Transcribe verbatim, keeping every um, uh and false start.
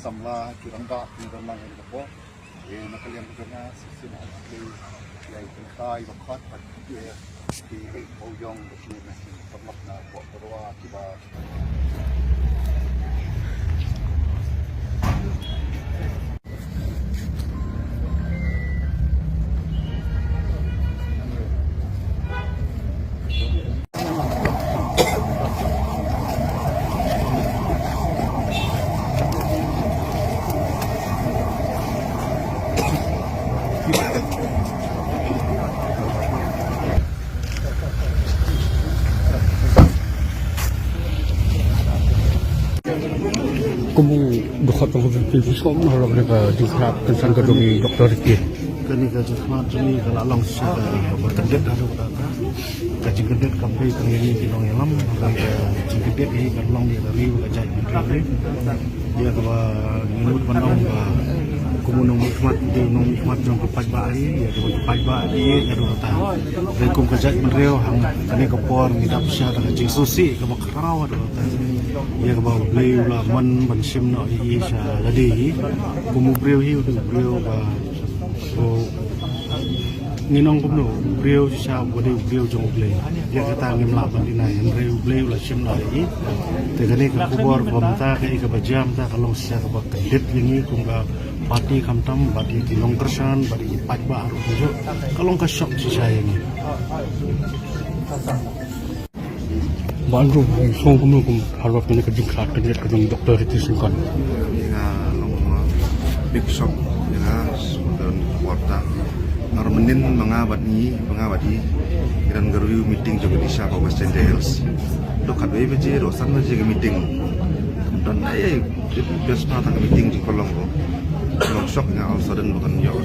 Samla ki rangbah ki don lang ha kane ka por. Ïa na ka liang ka jong nga, shisien nga ai khublei ïa i Trai ba khot bad ïa ki hei Paw Ïong ba ki na ki paralok na Port Barwa kiba Kum u dkhot jong ka Baptist Mission halor kane ka jingkyrpad kynsan ka jong i Doctor Ricky. Kane ka jingkyrpad jong ngi ka la long shisha kaba kyndit haduh katta. Ka jingkyndit kam dei tang ïa ngi ki nongïalam, hynrei ka jingkyndit hi ka long ïa ka ri bad ka jaitbynriew. Ïa kaba ngi mut ban ong ba kum u nongmihkhmat, u nongmihkhmat jong ki paidbah hi, ïa kaba ki paidbah ki ïeit haduh katta. Hynrei kum ka jaitbynriew ha kane ka por ngi dap sha ka jingsngewsih kaba khraw haduh katta. Ïa kaba U Blei u la mon ban shim noh ïa i sha lade hi. Kum u briew hi u dei u briew ba u Ngi nong kumno, u briew shisha uba dei u briew jong U Blei. Ïa kata ngim lah ban deny, hynrei U Blei u la shim noh ïa i. Te kane ka khubor kaba mynta kaei kaba jia mynta ka long shisha kaba kyndit ïa ngi kum ka party khamtam bad ïa ki nongkyrshan bad ïa ki paidbah ruh kumjuh. Ka long ka shock shisha ïa ngi. Ba Andrew, i song kumno kum halor kane ka jingkyrpad kane ka jong Doctor Ricky Syngkon. Nga long, uh, big shock ïa nga sdang warta. Ar mynnin ma nga bad ngi, ma nga bad i, ngi don ka review meeting jong ka DISHA ka West Jaintia Hills. Dok khatwei baje, dok san baje ka meeting. Don ai, ai, best part ka meeting jong ka long ko. Long shock nga all sudden ba kan ïoh.